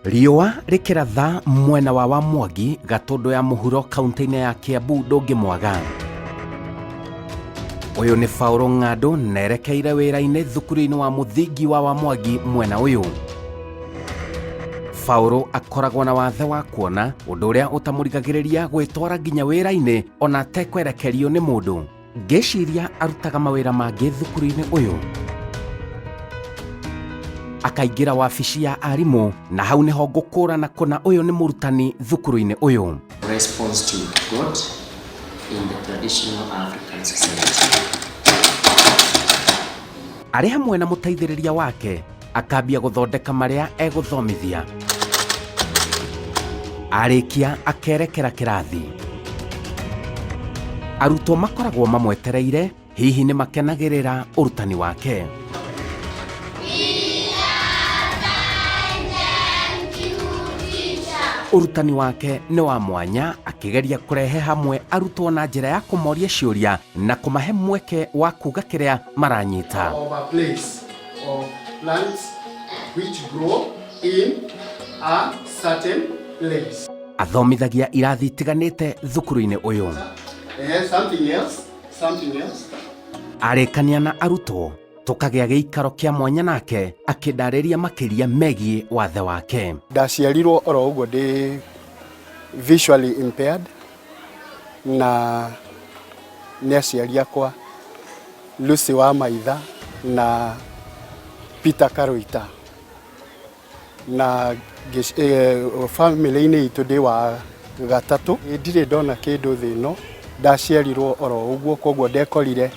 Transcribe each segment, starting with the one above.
Riũa rĩkĩratha mwena wa Wamwangi, Gatũndũ ya mũhuro kaunti-inĩ ya Kiambu ndũngĩmwaga. Ũyũ nĩ Paũlũ Ng'andũ na erekeire wĩra-inĩ thukuru-inĩ wa mũthingi wa Wamwangi mwena ũyũ. Paũlũ akoragwo na wathe wa kuona ũndũ ũrĩa ũtamũrigagĩrĩria gwĩtwara nginya wĩra-inĩ ona atekwerekerio nĩ mũndũ. Ngĩciria arutaga mawĩra mangĩ thukuru-inĩ ũyũ. Akaingĩra wabici ya arimũ na hau nĩho ngũkũrana kũna ũyũ nĩ mũrutani thukuru-inĩ ũyũ. Response to God in the traditional African society. Arĩ hamwe na mũteithĩrĩria wake akambia gũthondeka marĩa egũthomithia. Arĩkia akerekera kĩrathi. Arutwo makoragwo mamwetereire, hihi nĩ makenagĩrĩra ũrutani wake. Ũrutani wake nĩ wa mwanya, akĩgeria kũrehe hamwe arutwo na njĩra ya kũmoria ciũria na kũmahe mweke wa kuga kĩrĩa maranyita. Of a place of plants which grow in a certain place. Athomithagia irathi itiganĩte thukuru-inĩ ũyũ. Something else, something else. Arĩkania na arutwo tũkagĩa gĩikaro kĩa mwanya nake akĩndarĩria makĩria megiĩ wathe wake. Ndaciarirwo oro ũguo ndĩ visually impaired na nĩ aciari akwa Lucy wa Maitha na Peter Karuita na family-inĩ itũ ndĩ wa gatatũ. Ndirĩ ndona kĩndũ thĩ ĩno, ndaciarirwo oro ũguo, koguo ndekorire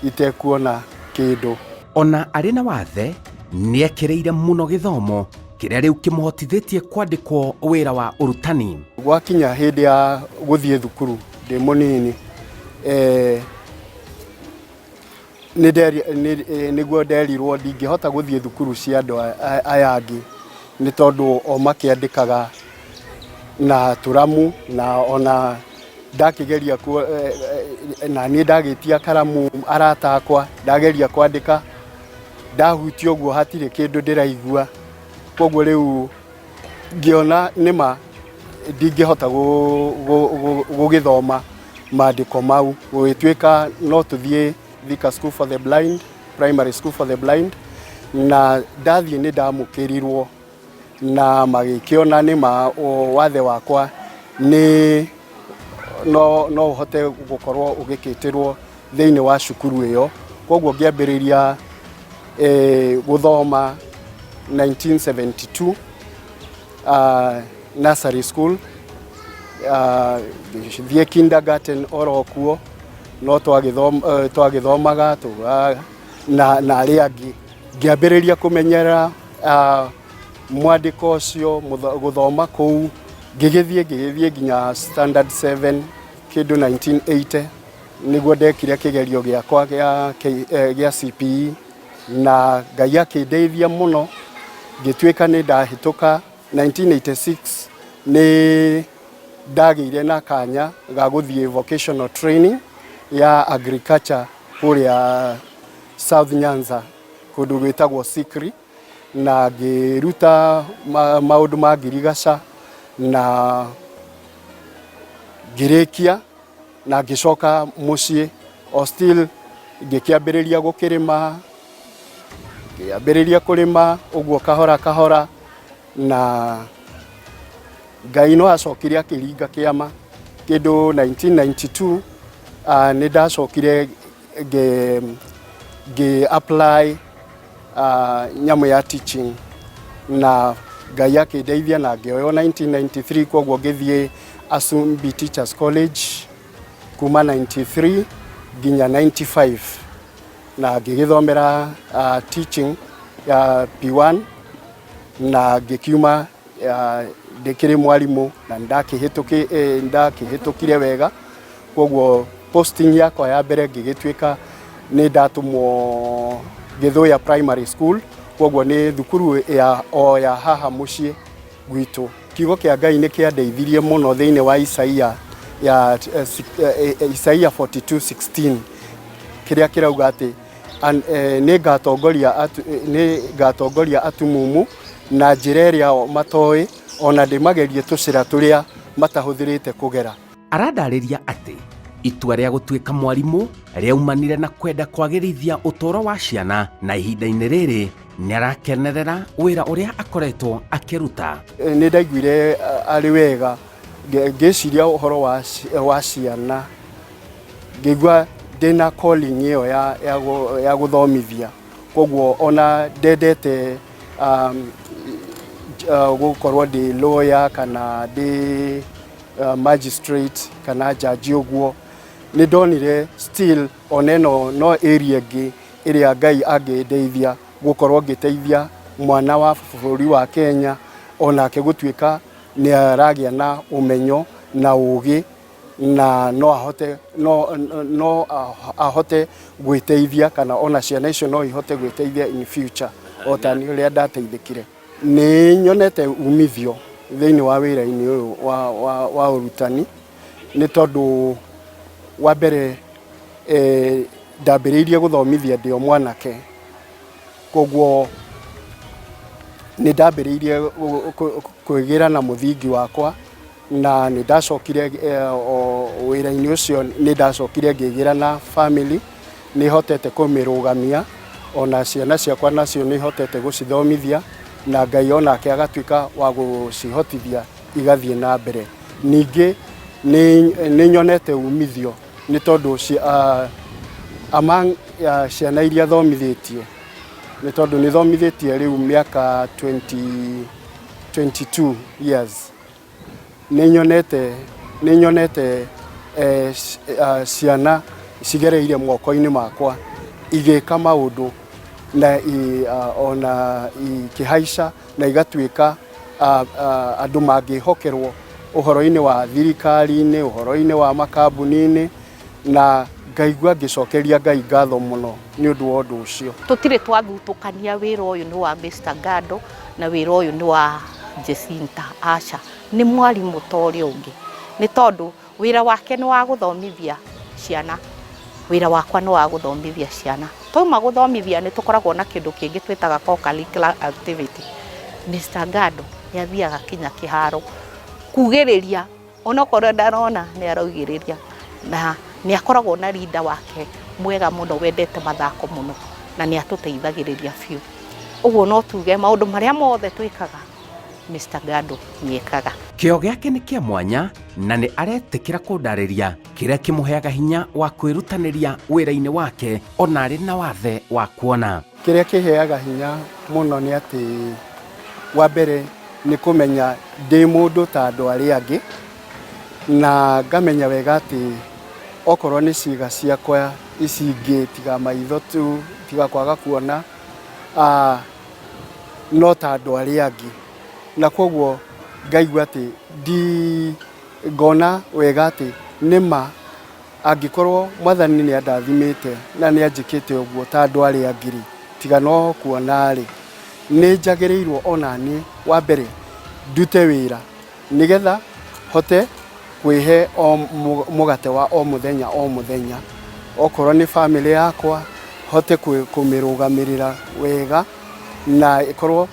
itekuona kĩndũ. Ona arĩ na wathe nĩekĩrĩire mũno gĩthomo kĩrĩa rĩu kĩmũhotithĩtie kwandĩkwo wĩra wa ũrutani. Gwakinya hĩndĩ ya gũthiĩ thukuru ndĩ mũnini, nĩguo nderirwo ndingĩhota gũthiĩ thukuru cia andũ aya angĩ nĩ tondũ o makĩandĩkaga na tũramu, na ona ndakĩgeria na niĩ ndagĩtia karamu arata akwa, ndageria kwandĩka ndahutia ũguo hatirĩ kĩndũ ndĩraigua, koguo rĩu ngĩona nĩma ndingĩhota gũgĩthoma maandĩko mau, gũgĩtuĩka no tũthiĩ Thika School for the Blind, Primary School for the Blind, na ndathiĩ nĩ ndamũkĩrirwo na magĩkĩona nĩma wathe wakwa nĩ no ũhote gũkorwo ũgĩkĩtĩrwo thĩinĩ wa cukuru ĩyo, koguo ngĩambĩrĩria gũthoma 1972 nursery school, ngĩthiĩ kindergarten oro kuo no twagĩthomaga na arĩa angĩ, ngĩambĩrĩria kũmenyera mwandĩko ũcio, gũthoma kũu, ngĩgĩthiĩ nginya standard 7 kĩndũ 1980 nĩguo ndekire kĩgerio gĩakwa gĩa CPE, na Ngai akĩndeithia mũno ngĩtuĩka nĩ ndahĩtũka. 1986 nĩ ndagĩire na kanya ga gũthiĩ vocational training ya agriculture kũrĩa South Nyanza kũndũ gwĩtagwo Sikri, na ngĩruta maũndũ ma ngirigaca na ngĩrĩkia na ngĩcoka mũciĩ o still ngĩkĩambĩrĩria gũkĩrĩma, ngĩambĩrĩria kũrĩma ũguo kahora kahora, na Ngai no acokire akĩringa kĩama kĩndũ 1992. Nĩ ndacokire ngĩ apply nyamũ ya teaching na Ngai akĩndeithia na ngĩoywo 1993, koguo ngĩthiĩ Asumbi Teachers College kuma 93 nginya 95 na ngĩgĩthomera teaching ya P1 na ngĩkiuma ndĩkĩrĩ mwarimũ na ndakĩhĩtũkire wega, koguo posting yakwa ya mbere ngĩgĩtuĩka nĩ ndatũmwo Gĩthũya Primary School, koguo nĩ thukuru ya o ya haha mũciĩ gwitũ. Kiugo kĩa Ngai nĩ kĩandeithirie mũno thĩinĩ wa Isaia ya Isaia 42:16 kĩrĩa kĩrauga atĩ nĩ ngatongoria atumumu Na njĩra ĩrĩa o matoĩ, ona ndĩmagerie tũcĩra tũrĩa matahũthĩrĩte kũgera. Arandarĩria atĩ itua rĩa gũtuĩka mwarimũ rĩaumanire na kwenda kwagĩrithia ũtũũro wa ciana, na ihinda-inĩ rĩrĩ nĩ arakenerera wĩra ũrĩa akoretwo akĩruta. Nĩ ndaiguire arĩ wega ngĩciria ũhoro wa ciana, ngĩigua ndĩna calling ĩyo ya gũthomithia. Koguo ona ndendete gũkorwo ndĩ lawyer kana ndĩ magistrate kana judge ũguo, nĩ ndonire still ona ĩno no area ĩngĩ ĩrĩa Ngai angĩndeithia gũkorwo ngĩteithia mwana wa bũrũri wa Kenya onake gũtuĩka nĩ aragĩa na ũmenyo na ũgĩ, na no ahote gwĩteithia, kana ona ciana icio no ihote gwĩteithia in future o ta niĩ ũrĩa ndateithĩkire. Nĩ nyonete umithio thĩinĩ wa wĩra-inĩ ũyũ wa ũrutani, nĩ tondũ wa mbere, ndambĩrĩirie gũthomithia ndĩ o mwanake. Koguo nĩ ndambĩrĩirie kwĩgĩra na mũthingi wakwa, na nĩ ndacokire o wĩra-inĩ ũcio nĩ ndacokire ngĩgĩra na family, nĩ hotete kũmĩrũgamia, ona ciana ciakwa nacio nĩ hotete gũcithomithia, na Ngai onake agatuĩka wa gũcihotithia igathiĩ na mbere. Ningĩ nĩ nyonete umithio nĩ tondũ among ciana iria thomithĩtie, nĩ tondũ nĩ thomithĩtie rĩu mĩaka 20, 22 years, nĩ nyonete ciana cigereire moko-inĩ makwa igĩka maũndũ na ona ikĩhaica na igatuĩka andũ mangĩhokerwo ũhoro-inĩ wa thirikari-inĩ, ũhoro-inĩ wa makambuni-inĩ, na ngaigua ngĩcokeria Ngai ngatho mũno nĩ ũndũ wa ũndũ ũcio. Tũtirĩ twathutũkania wĩra ũyũ nĩ wa Mr. Gado na wĩra ũyũ nĩ wa Jacinta, aca, nĩ mwarimũ ta ũrĩa ũngĩ, nĩ tondũ wĩra wake nĩ wa gũthomithia ciana, wĩra wakwa nĩ wa gũthomithia ciana. Twauma gũthomithia, nĩ tũkoragwo na kĩndũ kĩngĩ twĩtaga co-curricular activity. Mr. Gado nĩ athiaga kinya kĩharo kugĩrĩria, onokorwo ndarona nĩ araugĩrĩria, na nĩ akoragwo na leader wake mwega mũno wendete mathako mũno, na nĩ atũteithagĩrĩria biũ. Ũguo no tuge maũndũ marĩa mothe twĩkaga, Mr. Gado nĩ ekaga. Kĩo gĩake nĩ kĩa mwanya, na nĩ aretĩkĩra kũndarĩria kĩrĩa kĩmũheaga hinya wa kwĩrutanĩria wĩra-inĩ wake ona arĩ na wathe wa kuona. Kĩrĩa kĩheaga hinya mũno nĩ atĩ wa mbere nĩ kũmenya ndĩ mũndũ ta andũ arĩa angĩ, na ngamenya wega atĩ okorwo nĩ ciĩga ciakwa ici ingĩ, tiga maitho tu, tiga kwaga kuona, no ta andũ arĩa angĩ, na koguo ngaigua atĩ ndi ngona wega atĩ nĩma angĩkorwo Mwathani nĩ andathimĩte na nĩ anjĩkĩte ũguo ta andũ arĩa angĩ rĩ, tiga no kuona rĩ, nĩ njagĩrĩirwo ona niĩ wa mbere ndute wĩra nĩgetha hote kwĩhe o mũgate wa o mũthenya o mũthenya, okorwo nĩ famĩlĩ yakwa hote kũmĩrũgamĩrĩra wega na ĩkorwo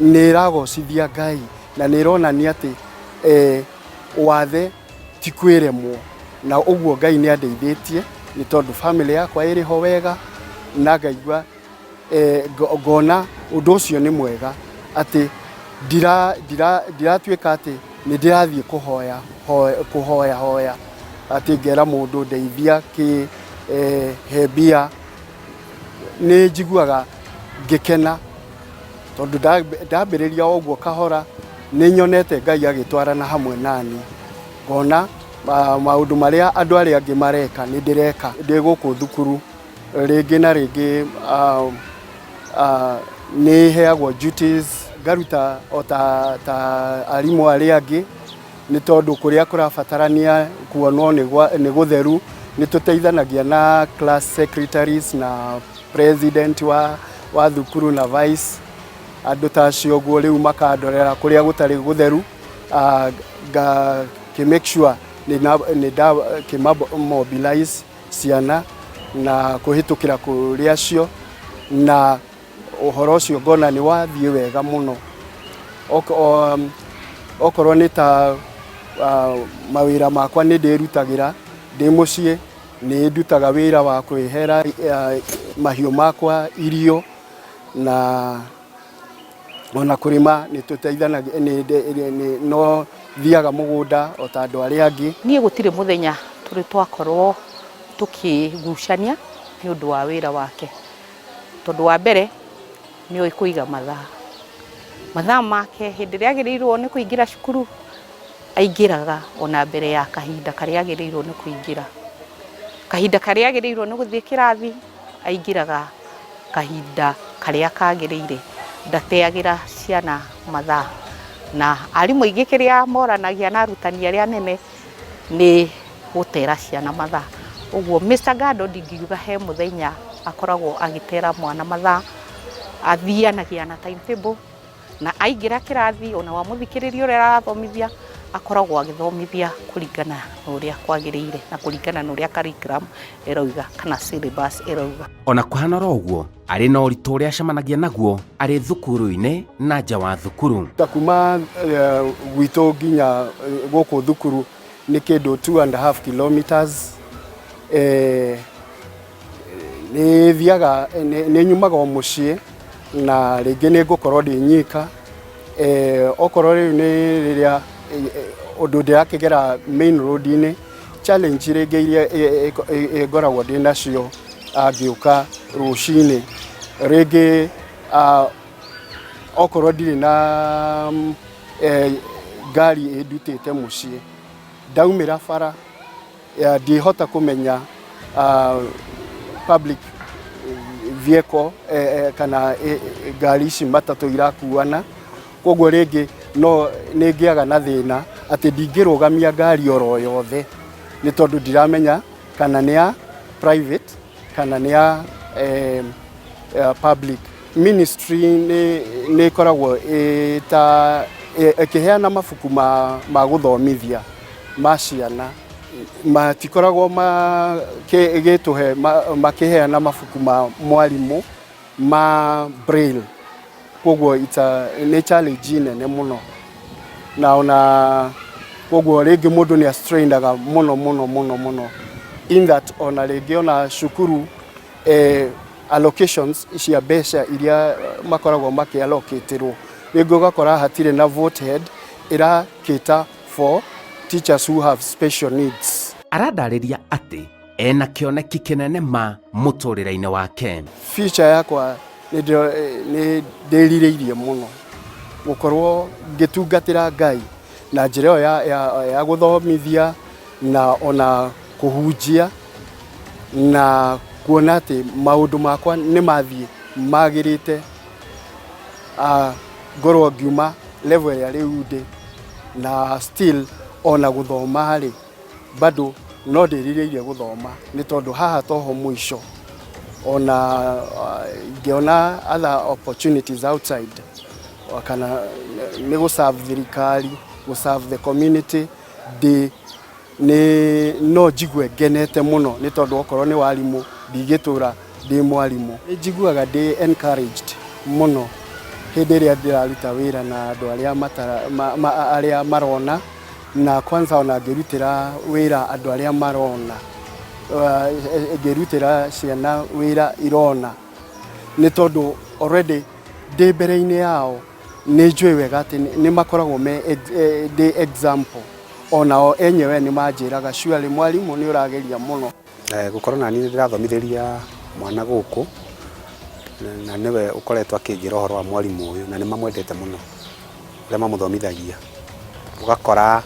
nĩ ĩragocithia Ngai na nĩ ĩronania atĩ wathe ti kwĩremwo. Na ũguo Ngai nĩ andeithĩtie, nĩ tondũ famĩlĩ yakwa ĩrĩ ho wega, na ngaigua ngona ũndũ ũcio nĩ mwega atĩ ndiratuĩka atĩ nĩ ndĩrathiĩ kũhoya kũhoya hoya atĩ ngera mũndũ ndeithia kĩ he mbia. Nĩ njiguaga ngĩkena tondũ ndambĩrĩria o ũguo kahora nĩ nyonete Ngai agĩtwarana hamwe nani, ngona maũndũ marĩa andũ arĩa angĩ mareka nĩ ndĩreka. Ndĩ gũkũ thukuru rĩngĩ na rĩngĩ nĩ heagwo duties ngaruta o ta arimũ arĩa angĩ, nĩ tondũ kũrĩa kũrabatarania kuonwo nĩ gũtheru, nĩ tũteithanagia na class secretaries na president wa thukuru na vice, andũ ta acio ũguo. Rĩu makandorera kũrĩa gũtarĩ gũtheru, ngakĩ make sure nĩ nda kĩ mobilize ciana na kũhĩtũkĩra kũrĩ acio. Na Ũhoro ũcio ngona nĩ wathiĩ wega mũno. Okorwo nĩ ta mawĩra makwa nĩ ndĩrutagĩra ndĩ mũciĩ, nĩ ndutaga wĩra wa kwĩhera mahiũ makwa irio, na ona kũrĩma nĩ tũteithanagia, no thiaga mũgũnda o ta andũ arĩa angĩ. Niĩ gũtirĩ mũthenya tũrĩ twakorwo tũkĩgucania nĩ ũndũ wa wĩra wake, tondũ wa mbere nĩ oĩ kũiga mathaa. Mathaa make hĩndĩ ĩrĩa agĩrĩirwo nĩ kũingĩra cukuru aingĩraga ona mbere ya kahinda karĩa agĩrĩirwo nĩ kũingĩra. Kahinda karĩa agĩrĩirwo nĩ gũthiĩ kĩrathi aingĩraga kahinda karĩa kagĩrĩire, ndateagĩra ciana mathaa. Na arimũ aingĩ kĩrĩa moranagia na arutani arĩa anene nĩ gũtera ciana mathaa. Ũguo Mr. Gado ndingiuga he mũthenya akoragwo agĩtera mwana mathaa, athianagia na timetable, na aingĩra kĩrathi ona wamũthikĩrĩria ũrĩa arathomithia akoragwo agĩthomithia kũringana na ũrĩa kwagĩrĩire na kũringana na ũrĩa curriculum ĩrauga kana syllabus ĩrauga. Ona kũhana oro ũguo, arĩ na ũritũ ũrĩa acemanagia naguo arĩ thukuru-inĩ na nja wa thukuru. Ta kuma gwitũ nginya gũkũ thukuru nĩ kĩndũ 2.5 kilometers. Nĩ thiaga, nĩ nyumaga o mũciĩ na rĩngĩ nĩ ngũkorwo ndĩ nyika. Okorwo rĩu nĩ rĩrĩa ũndũ ndĩrakĩgera main road-inĩ, challenge rĩngĩ iria ngoragwo ndĩ nacio ngĩũka rũcinĩ, rĩngĩ okorwo ndirĩ na ngari ĩndutĩte mũciĩ, ndaumĩra bara ndihota kũmenya public vehicle kana ngari ici matatũ irakuana, koguo rĩngĩ no nĩ ngĩaga na thĩna atĩ ndingĩrũgamia ngari oro yothe nĩ tondũ ndiramenya kana nĩ ya private kana nĩ ya public. Ministry nĩ ĩkoragwo ĩta ĩkĩheana mabuku ma gũthomithia ma ciana, matikoragwo magĩtũhe makĩheana mabuku ma mwarimũ ma braille, koguo nĩ challenge nene mũno, na ona koguo rĩngĩ mũndũ nĩ astrainaga mũno mũno mũno mũno in that ona rĩngĩ ona cukuru allocations cia mbeca iria makoragwo makĩallocatĩrwo, rĩngĩ ũgakora hatirĩ na vote head ĩrakĩta for teachers who have special needs. Aradarĩria atĩ ena kĩoneki kĩnene ma mũtũrĩre-inĩ wake. Future yakwa nĩ ndĩrirĩirie mũno gũkorwo ngĩtungatĩra Ngai na njĩra ĩyo ya gũthomithia na ona kũhunjia na kuona atĩ maũndũ makwa nĩ mathiĩ magĩrĩte, ngorwo ngiuma level ĩrĩa rĩu ndĩ, na still ona gũthoma rĩ bado no ndĩrirĩirie gũthoma nĩ tondũ haha toho mũico, ona ingĩona other opportunities outside kana nĩ gũ serve thirikari, gũ serve the community, ndĩ nĩ no njigue ngenete mũno nĩ tondũ okorwo nĩ warimũ ndigĩtũra ndĩ mwarimũ. Nĩ njiguaga ndĩ encouraged mũno hĩndĩ ĩrĩa ndĩraruta wĩra na andũ arĩa marona, na kwanza ona ngĩrutĩra wĩra andũ arĩa marona, ngĩrutĩra ciana wĩra irona, nĩ tondũ already ndĩ mbere-inĩ yao nĩ njũĩ wega atĩ nĩ makoragwo me ndĩ example, onao enyewe nĩ manjĩraga surely mwarimũ nĩ ũrageria mũno. Gũkorwo nani nĩ ndĩrathomithĩria mwana gũkũ na nĩwe ũkoretwo akĩnjĩra ũhoro wa mwarimũ ũyũ, na nĩ mamwendete mũno ũrĩa mamũthomithagia. Ũgakora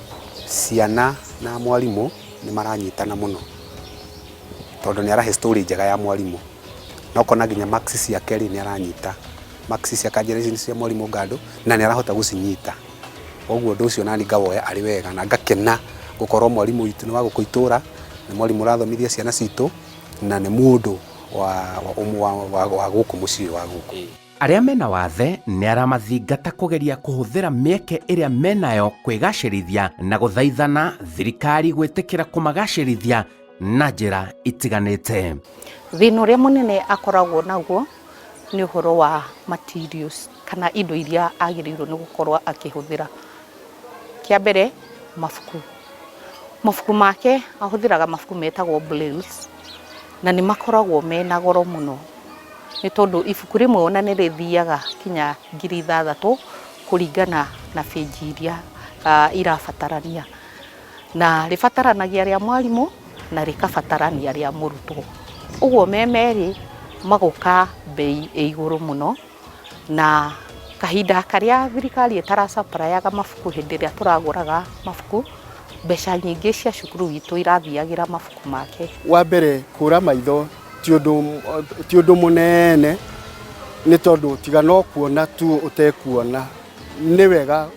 ciana na mwarimũ nĩ maranyitana mũno tondũ nĩ arahe story njega ya mwarimũ, na ũkona nginya marks ciake rĩ nĩ aranyita marks cia kanjĩra ici nĩ cia mwarimũ Ngandũ na nĩ arahota gũcinyita. Koguo ũndũ ũcio nani ngawoya arĩ wega na ngakena gũkorwo mwarimũ witũ nĩ wa gũkũ itũra, nĩ mwarimũ ũrathomithia ciana citũ na nĩ mũndũ wa gũkũ mũciĩ wa gũkũ. Arĩa mena wathe nĩ aramathingata kũgeria kũhũthĩra mĩeke ĩrĩa menayo kwĩgacĩrithia na gũthaithana thirikari gwĩtĩkĩra kũmagacĩrithia na njĩra itiganĩte. Thĩna ũrĩa mũnene akoragwo naguo Nĩ ũhoro wa materials kana indo iria agĩrĩirwo nĩ gũkorwo akĩhũthĩra. Kĩa mbere, mabuku. Mabuku make ahũthĩraga mabuku metagwo brailles na nĩ makoragwo mena goro mũno nĩ tondũ ibuku rĩmwe ona nĩ rĩthiaga kinya 6000 kũringana na page iria irabatarania. Na rĩbataranagia rĩa mwarimũ na rĩkabatarania rĩa mũrutwo. Ũguo me merĩ magoka mbei ĩ igũrũ mũno, na kahinda karĩa thirikari ĩtara supply aga mabuku hĩndĩ ĩrĩa tũragũraga mabuku, mbeca nyingĩ cia cukuru witũ irathiagĩra mabuku make. Wa mbere kũra maitho ti ũndũ mũnene, nĩ tondũ tiga no kuona tu ũtekuona, nĩ wega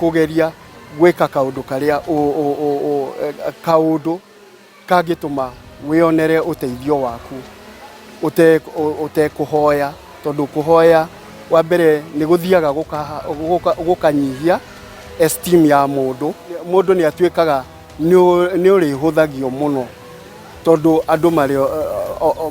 kũgeria gwĩka kaũndũ karĩa kaũndũ kangĩtũma wĩonere ũteithio waku ũtekũhoya, tondũ kũhoya wa mbere nĩ gũthiaga gũkanyihia esteem ya mũndũ. Mũndũ nĩ atuĩkaga nĩ ũrĩhũthagio mũno, tondũ andũ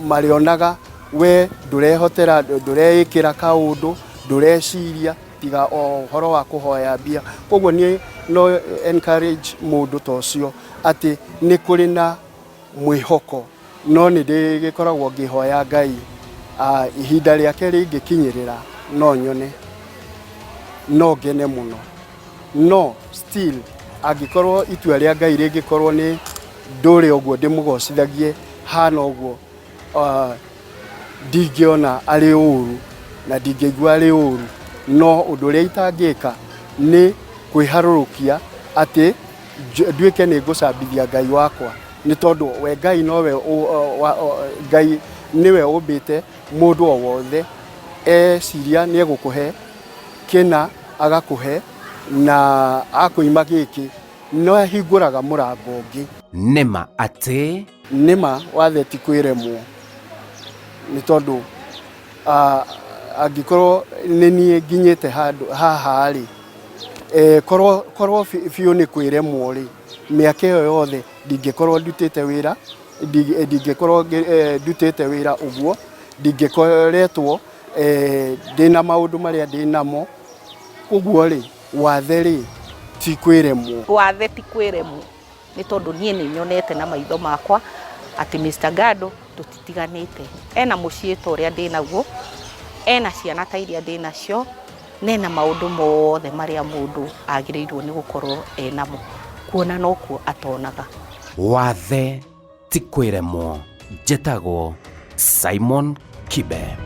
marĩonaga we ndũrehotera, ndũreĩkĩra kaũndũ, ndũreciria tiga o ũhoro wa kũhoya mbia. Koguo niĩ no encourage mũndũ ta ũcio atĩ nĩ kũrĩ na mwĩhoko, no nĩ ndĩgĩkoragwo ngĩhoya Ngai ihinda rĩake rĩngĩkinyĩrĩra no nyone, no ngene mũno. No still angĩkorwo itua rĩa Ngai rĩngĩkorwo nĩ ndũre ũguo ndĩmũgocithagie hana ũguo, ndingĩona arĩ ũru na ndingĩigua arĩ ũru, no ũndũ ũrĩa itangĩka nĩ kwĩharũrũkia atĩ nduĩke nĩ ngũcambithia Ngai wakwa, nĩ tondũ we Ngai nowe Ngai nĩwe ũmbĩte mũndũ o wothe, eciria nĩ egũkũhe kĩna agakũhe, na akũima gĩkĩ no ahingũraga mũrango ũngĩ. Nĩma atĩ. Nĩma wathe ti kwĩremwo, nĩ tondũ angĩkorwo nĩ niĩ nginyĩte handũ haha rĩ, korwo korwo biũ nĩ kwĩremwo rĩ, mĩaka ĩyo yothe ndingĩkorwo ndutĩte wĩra, ndingĩkorwo ndutĩte wĩra ũguo, ndingĩkoretwo ndĩna maũndũ marĩa ndĩnamo, ũguo rĩ, wathe rĩ, ti kwĩremwo. Wathe ti kwĩremwo nĩ tondũ niĩ nĩ nyonete na maitho makwa atĩ Mr. Gado tũtitiganĩte. Ena mũciĩ ta ũrĩa ndĩnaguo, ena ciana ta iria ndĩnacio, na ena maũndũ mothe marĩa mũndũ agĩrĩirwo nĩ gũkorwo enamo. Kuona nokuo atonaga. Wathe ti kwĩremwo. Njĩtagwo Simon Kibe.